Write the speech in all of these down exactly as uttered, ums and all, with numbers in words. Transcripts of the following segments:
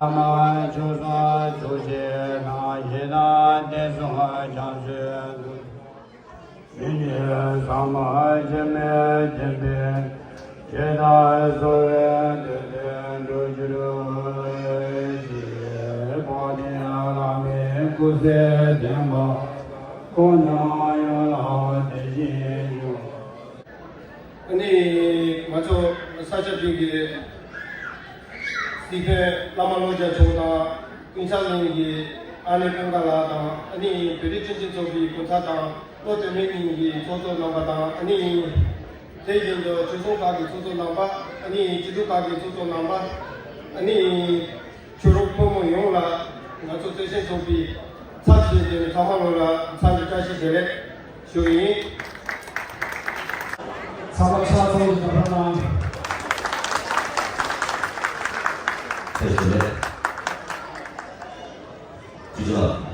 ཨ་མ་ཆོས་སོགས་ཆོས་བྱེད་ན་ཡིན་ན་དེ་སོགས་བྱང་སོས་འདུག་མི་ཉིད་ཟང་མ་སྐྱེ་མེད་བདེན་པའི་ཇི་ལྟར་གསོལ་བའི་འདོད་དོན་འགྲུབ་གྱུར་ཅིག་དཔལ་ལྡན་བླ་མའི་སྐུ་ཚེ་བརྟན་པ་ཁོང་རྣམས་ཡོངས་ལ་བདེ་ཞིང་མྱུར། ཨ་ནི་ང་ཚོ་ས་སྐྱ་པའི་གི་སྲིད་དཔོན་བླ་མ་ལྷོ་རྒྱལ་མཆོག་དང་ཀུན་བཟང་གླིང་གི་ཨ་ནེ་ཀུན་དགའ་ལགས་དང་ཨ་ནི་བོད་རིགས་སྤྱི་མཐུན་ཚོགས་པའི་སྐུ་ཚབ་དང་བློ་གཏད་མི་གཉིས་ཀྱི་ཚོགས་གཙོ་རྣམ་པ་དང་ཨ་ནི་དེ་བཞིན་དུ་ཆོས་སྲུང་ཁག་གི་ཚོགས་གཙོ་རྣམ་པ་ཨ་ནི་སྤྱི་འཐུས་ཁག་གི་ཚོགས་གཙོ་རྣམ་པ་ཨ་ནི། ཆོས་རོགས་ཕོ་མོ་ཡོངས་ལ་ང་ཚོ་བརྩེ་ཞེན་ཚོགས་པའི་ཚབ་བྱས་ཏེ་ཚང་མ་ལོ་ལ་འཚམས་འདྲི་བཀྲ་ཤིས་བདེ་ལེགས་ཞུ་གི་ཡིན། ཚང་མ་ཕྱག་འཚལ་ལོ་ཞུ་གནང་། བཀྲ་ཤིས་བདེ་ལེགས། ཅི་ཅི་ལགས།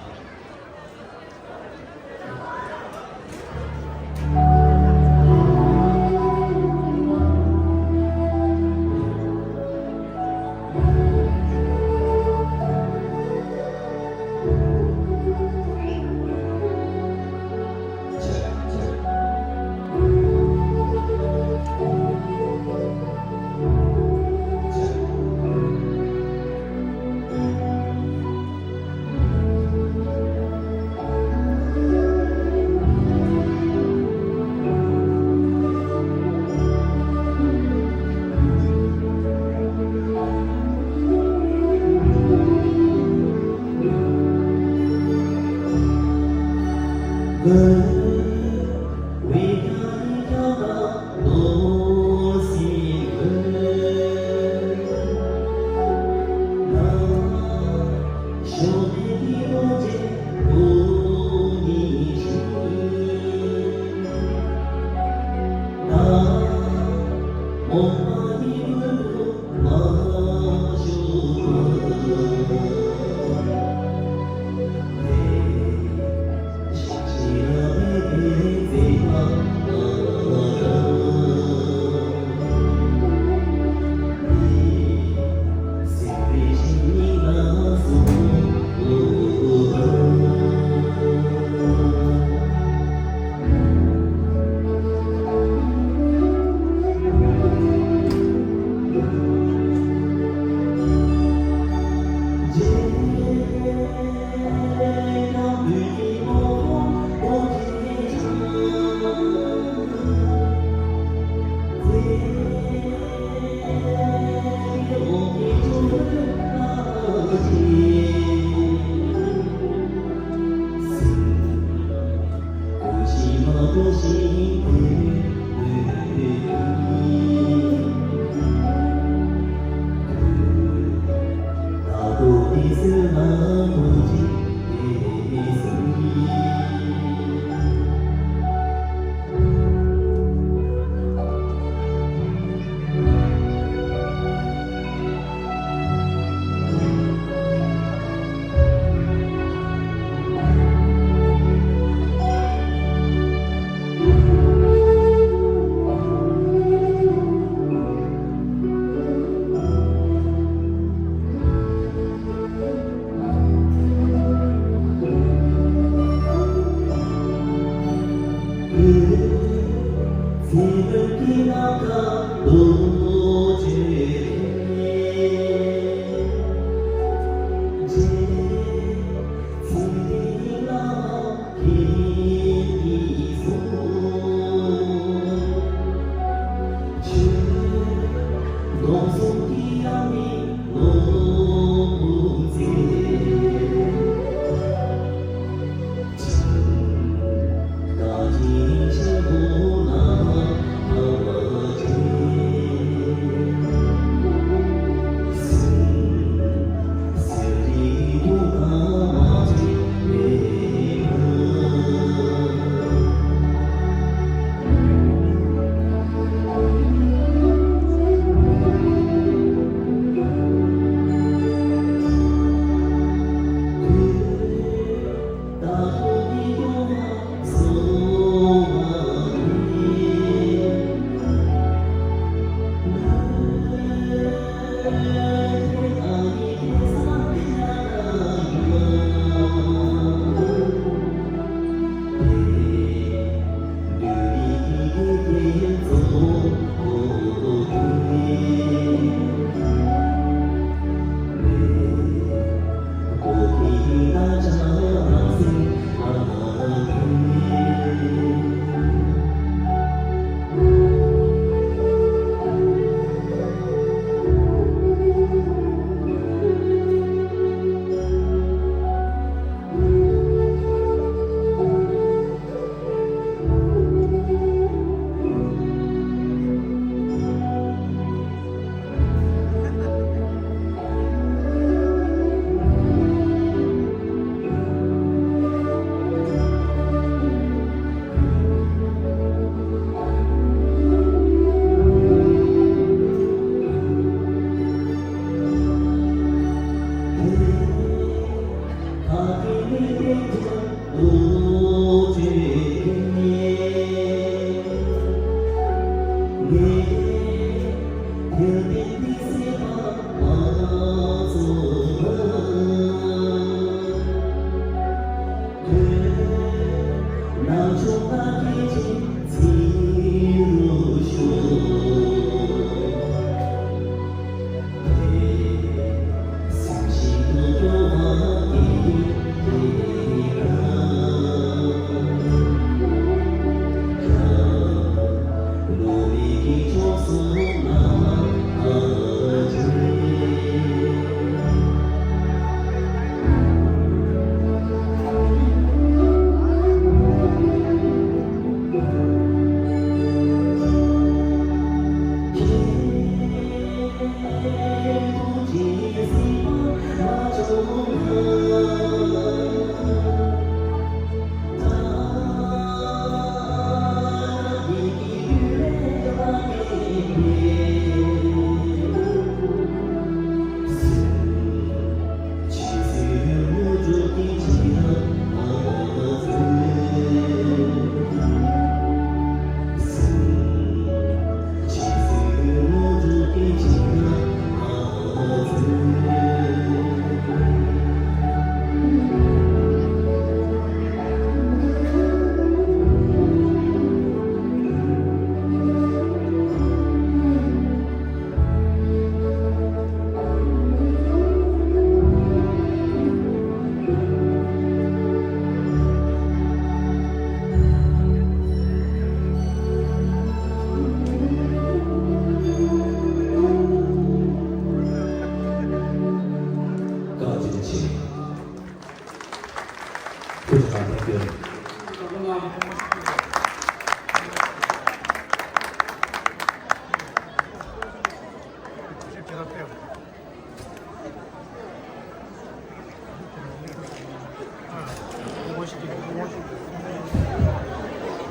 དེ་དང་དེ།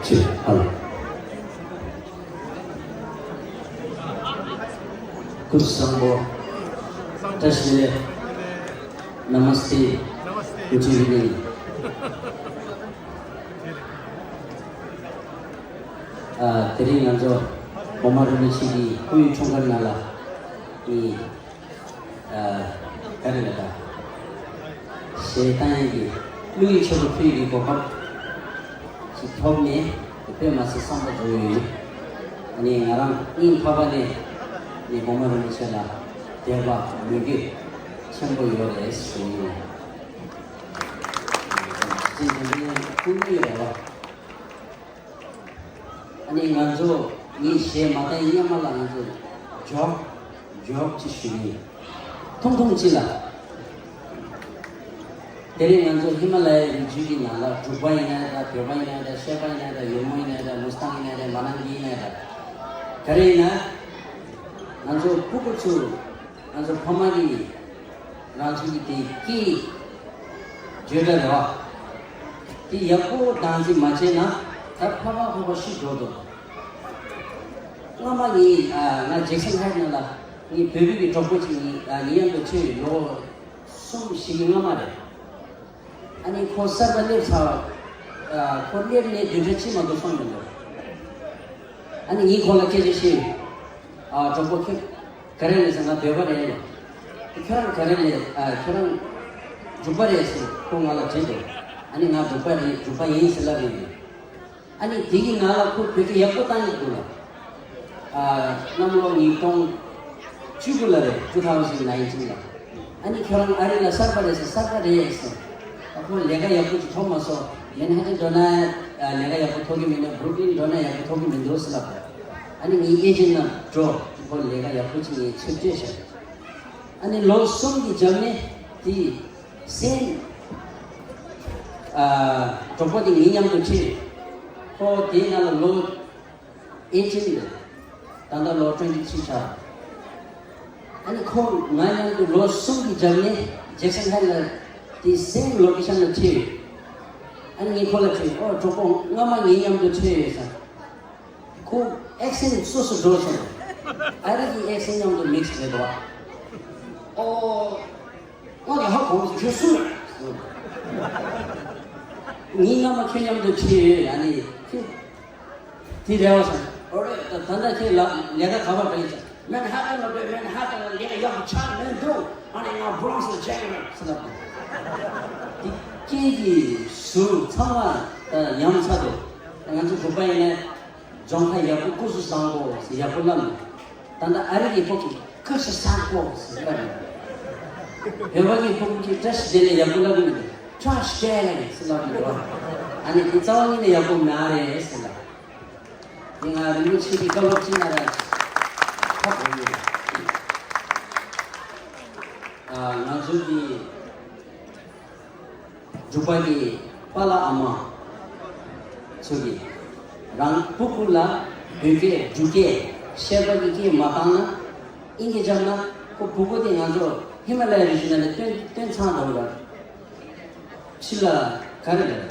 ཅེས་ཨ། སྐུ་གཟུགས་བཟང་པོ། བཀྲ་ཤིས་བདེ་ལེགས། Namaste. Good evening. ཨ། དེ་རིང་ང་ཚོ་འོག་མ་རིན་པོ་ཆེ་གི་སྐུའི་འཁྲུངས་སྐར་ནང་ལ་ཨི། ཨ། ག་རེ་ལབ་ད། གཞས་བཏང་ཡས་ཀྱི་གླུ་ཡི་མཆོད་པ་ཕུལ་ཡས་ཀྱི་གོ་སྐབས་ཅིག་ཐོབ་ནས་དཔེ་མ་སྲིད་བསམ་པ་རྫོགས་ཡོད། ཨ་ནི་ང་རང་སྙིང་ཐག་པ་ནས་ནི་འོག་མ་རིན་པོ་ཆེ་ལ་དད་པ་མོས་གུས་ཆེན་པོ་ཡོད་རེད་ཞུ་ཡིན། ཅིག་དེ་འདྲའི་ཀུན་སློང་ཡོད་རེད་བ། ཨ་ནི་ང་ཚོ་ངའི་གཞས་མ་བཏང་སྔོན་མ་ལ་ང་ཚོ་ཇོག་ཇོག་ཅིག་ཞུ་གི་ཡིན། ཐུང་ཐུང་ཅིག་ལ། དེ་རིང་ང་ཚོ་ཧི་མ་ལ་ཡའི་རི་རྒྱུད་ཀྱི་ནང་ལ་འབྲུག་པ་ཡིན་ན་འདྲ། བོད་པ་ཡིན་ན་འདྲ། བཤད་པ་ཡིན་ན་འདྲ། ཡོལ་མོ་ཡིན་ན་འདྲ། མུ་སི་ཐང་ཡིན་ན་འདྲ། མ་ནང་གི་ཡིན་ན་འདྲ། ག་རེ་ཡིན་ན། ང་ཚོ་ཕྲུ་གུ་ཚོ། ང་ཚོ་ཕ་མ་གིས་རང་ཚོ་གི་དེ་སྐྱེས་བརྗོད་འདྲ་རེད་བ། དེ་ཡག་པོ་སྟངས་འཛིན་མ་བྱས་ན་ད་ཕ་མ་ཕ་མ་ཤི་འགྲོ་འདུག་སྔོན་མ་ངས་ཨ། ང་ཇེག་སན་ཧའེ་ནང་ལ་ངའི་བོད་ཕྲུག་གི་གྲོགས་པོ་ཅིག་ངའི་ཨ། ངའི་མཉམ་དུ་འཁྲིད་ལོ་གསུམ་བཞི་གི་སྔོན་མ་རེད། ཨ་ནི་ཁོ་གསར་པ་སླེབས་ཚར། ཨ། ཁོ་སླེབས་ནས་བདུན་ཕྲག་གཅིག་མ་གཏོགས་སོང་མི་འདུག་ཨ་ནི་ངས་ཁོ་ལ་སྐད་ཆ་བཤད། ཨ། གྲོགས་པོ་ཁྱོད་ག་རེ་ལས་ཟེར། ང་བོད་པ་རེད་ལ། ཁྱོད་རང་ག་རེ་ལས། ཨ། ཁྱོད་རང་འབྲུག་པ་རེད་ཟེར་ཁོ་ང་ལ་དྲིས་འདུག་ཨ་ནི་ང་འབྲུག་པ་རེད། འབྲུག་པ་ཡིན་ཟེར་ལབ་ཡོད། ཨ་ནི་དེ་གི་ནང་ལ་ཁོ་བོད་སྐད་ཡག་པོ་བཏང་ཡོད་འདུག་ལ། ཨ། གནམ་ལོ་ཉིས་སྟོང་བཅུ་དགུ་ལ་རེད། two thousand nineteen ལ། ཨ་ནི་ཁྱོད་རང་ཨ་རི་ལ་གསར་པ་རེད་ཟེར། གསར་པ་རེད་ཟེར། ཨ། ཁོ་ལས་ཀ་ཡག་པོ་ཅིག་ཐོབ་མ་སོང་། མན་ཧ་ཊན་འགྲོ་ན་ལས་ཀ་ཡག་པོ་ཐོབ་ཀྱི་མི་འདུག་བུ་རུག་ལིན་འགྲོ་ན་ཡག་པོ་ཐོབ་ཀྱི་མི་འདུག་ཟེར་ལབ་པ། ཨ་ནི་ངའི་ཨེ་ཇེན་ནང་འགྲོ། ཁོ་ལས་ཀ་ཡག་པོ་ཅིག་ངས་ཚུར་སྤྲད་བཞག་ཨ་ནི་ལོ་གསུམ་གྱི་རྒྱབ་ནས་དེ་སེམས། ཨ། གྲོགས་པོ་དེ་ངའི་མཉམ་དུ་ཁྲིད། ཁོ་དེའི་ནང་ལ་ལོ་ཨེ་ཊིན་རེད། ད་ལྟ་ལོ་ཊུ་ཝེན་ཊི་ཐི་རི་ཆགས། ཨ་ནི་ཁོ་ང་མཉམ་དུ་ལོ་གསུམ་གྱི་རྒྱབ་ནས་ཇེག་སན་ཧའེ་ལ་དེ་སེམ་ལོ་ཀེ་ཤན་ལ་ཁྲིད་ཡོད། ཨ་ནི་ངས་ཁོ་ལ་དྲིས། ཨོ། གྲོགས་པོ་སྔ་མ་ངའི་མཉམ་དུ་ཁྲིད་ཡོད་ཟེར། ཁོ་ཨེག་སེན་ཊི་སོ་སོ་འགྲོ་སོང་། ཨ་རི་གི་ཨེག་སེན་ཊི་མཉམ་དུ་མིག་སི་རེད་དོ། ཨོ། ང་གི་ཧ་གོ་མི་ཁྱོད་སུ་རེད། ངའི་སྔ་མ་ཁྱོད་མཉམ་དུ་ཁྲིད་ཡོད། ཨ་ནི་ཁྱོད་དེ་རེད་བ་ཟེར། ཨོ་རེད། ད་ད་ལྟ་ཁྱེད་ལ་ལས་ཀ་ག་པར་འགྲོ་ཡིན་ཟེར། མན་ཧ་ཊན་ལ་འགྲོ། མན་ཧ་ཊན་ལ་ལས་ཀ་ཡག་པོ་ཆགས་མི་འདུག་ཨ་ནི་ང་བྷོ་རོང་སི་ལ་ཆགས་ཡོད་ཟེར་ལབ་འདུག་དེ་སྐད་ཀྱི་ཟུར་ཚང་མ་ད་ཉམས་ཚར་འདུག་ང་ཚོ་བོད་པ་ཡིན་ན། རྫོང་ཁ་ཡག་པོ་སྐུ་གཟུགས་བཟང་པོ་ཟེར་ཡག་པོ་ལབ་མི་འདུག་ད་ལྟ་ཨ་རི་གི་ཕྲུ་གུ་གིས་སྐུ་གཟུགས་བཟང་པོ་ཟེར་ལབ་མི་འདུག་བོད་པ་གི་ཕྲུ་གུ་གིས་བཀྲ་ཤིས་བདེ་ལེགས་ཡག་པོ་ལབ་མི་འདུག་བཀྲ་ཤིས་བདེ་ལེགས་ཟེར་ལབ་མི་འདུག་ཨ་ནི་དེ་རྩ་བ་ཉིད་ནས་ཡག་པོ་མ་རེད་ཟེར་ལབ། དེ་ང་རིན་པོ་ཆེ་གི་བཀའ་སློབ་ཅིག་ན་ར་ཧ་གོ་ཡོད། ཨ། ང་ཚོ་གི་འབྲུག་པ་གི་པཱ་ལགས་ཨ་མ་ཚོ་གིས་རང་སྤུ་གུ་ལ་བོད་སྐད་འབྲུག་སྐད་བཤད་པ་གི་སྐད་མ་བཏང་ན། ཨིན་སྐད་བརྒྱབ་ན་ཁོ་སྤུ་གུ་དེ་ང་ཚོ་ཧི་མ་ལ་ཡ་རི་རྒྱུད་ནང་ནས་བཏོན་བཏོན་ཚར་འགྲོ་གི་རེད། ཕྱི་ལ་ག་རེ་རེད།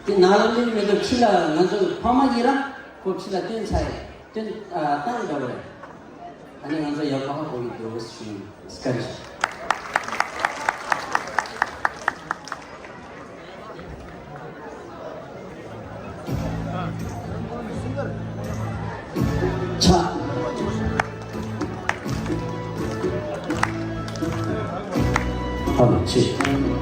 དེ་ནང་ལ་སླེབས་མེད་དུས་ཕྱི་ལ་ང་ཚོ་ཕ་མ་གིས་རང་ཁོ་ཕྱི་ལ་བཏོན་ཚར་ཡོད། བཏོན། ཨ། བཏང་འགྲོ་གི་རེད། ཨ་ནི་ང་ཚོ་ཡག་པོ་ཧ་གོ་གི་འདུག་ཞུ་ཡིན། བཀའ་དྲིན་ཆེ། ཆ། ཧ་ལོ་ཆེ།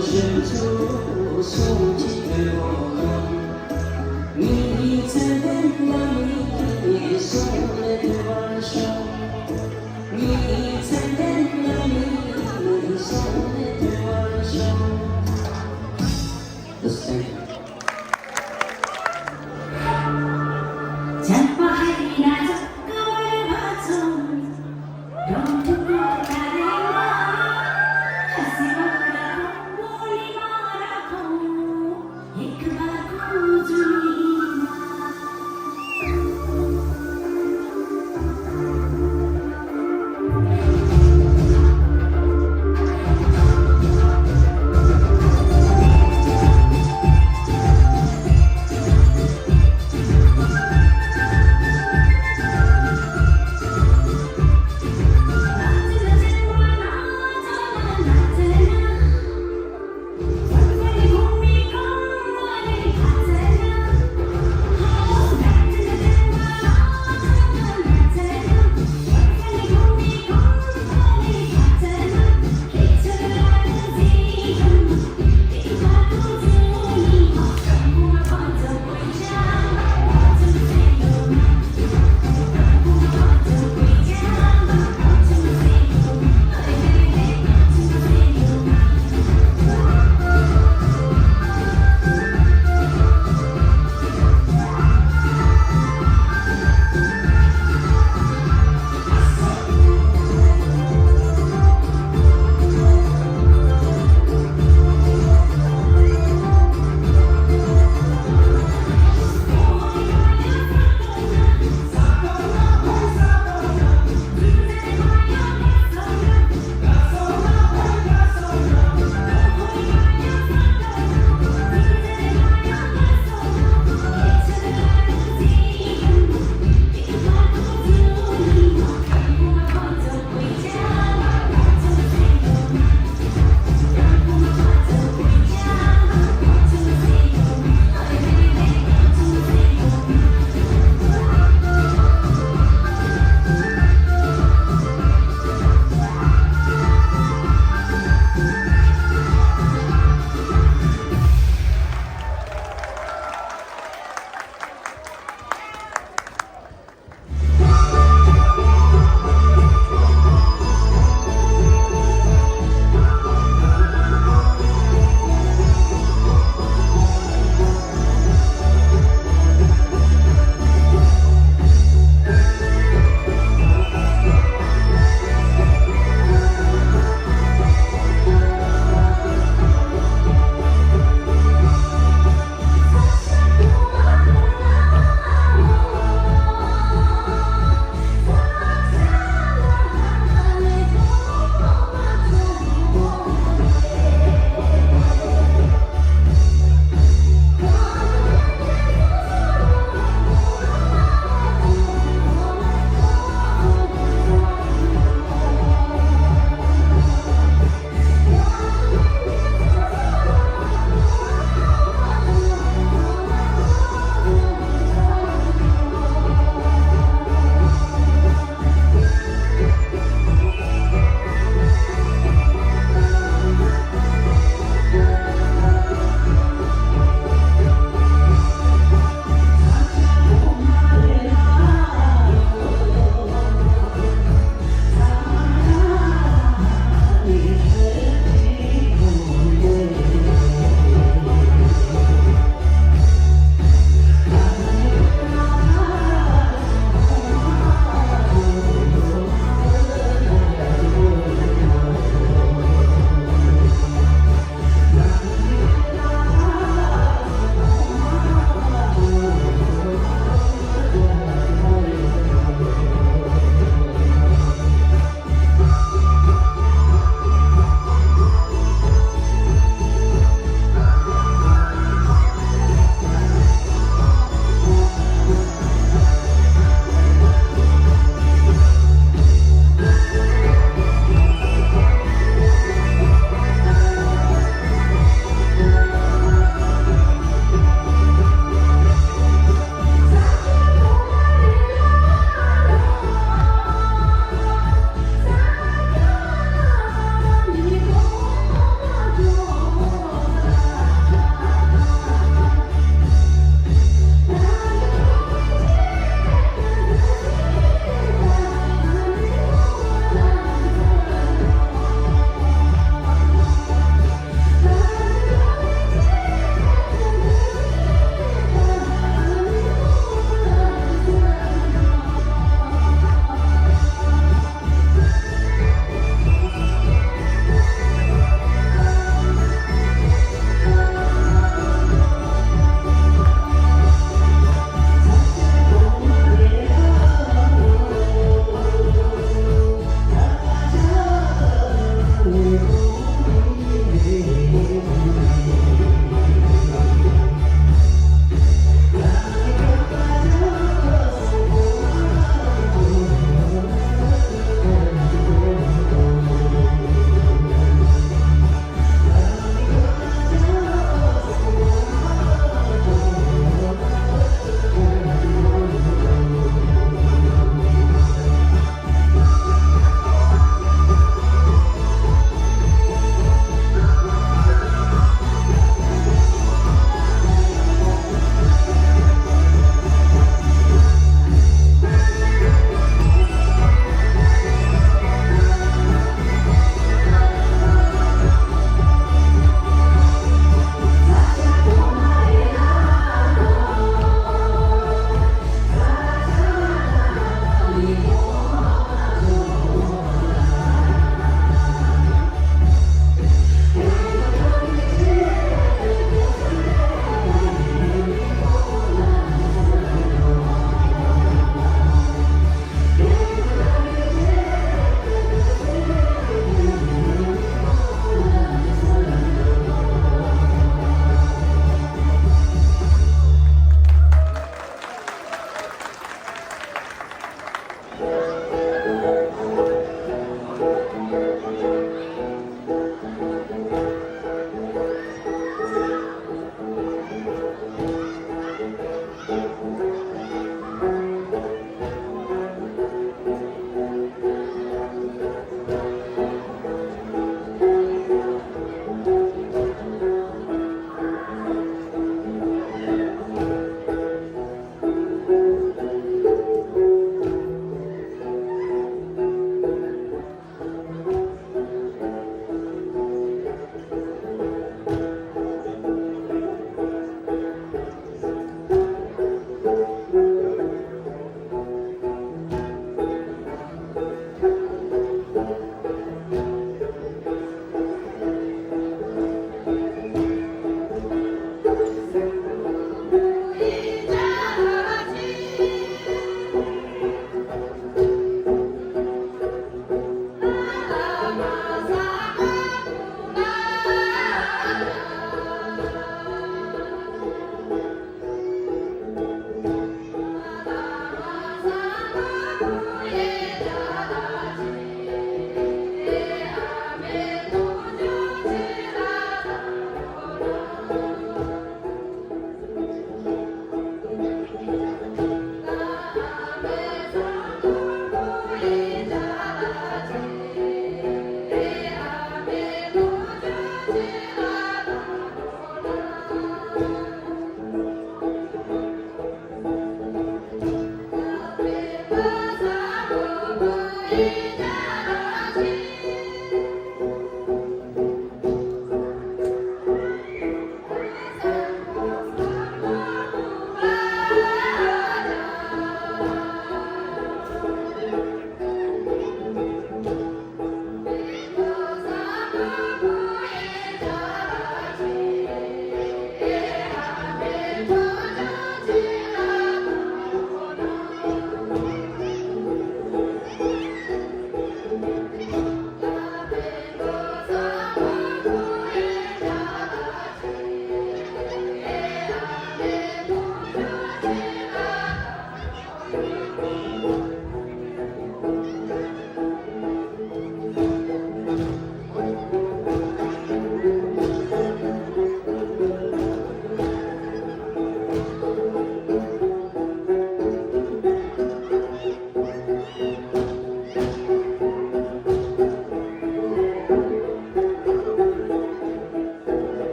Yes, thank you.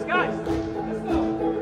Guys, let's go.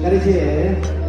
བཀའ་དྲིན་ཆེ།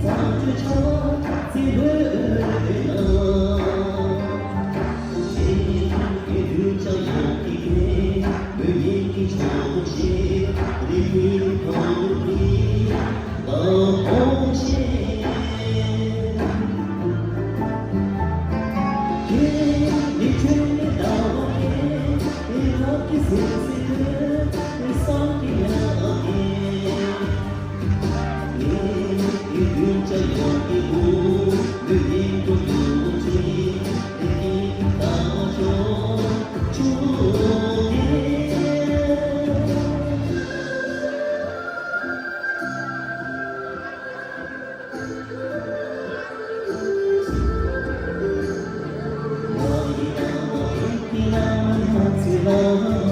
ཐུགས་རྗེ་གནང་།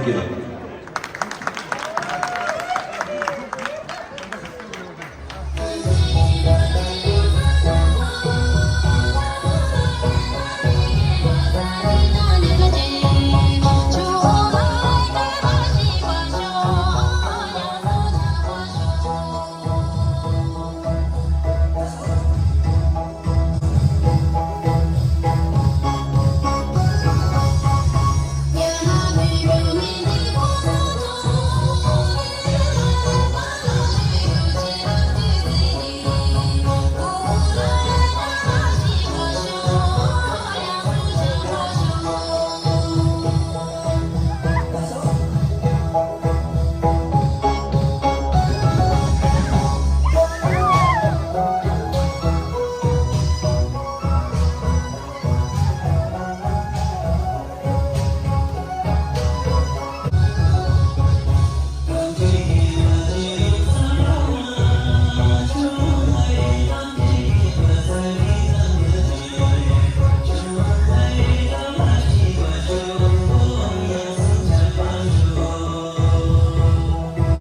Thank you།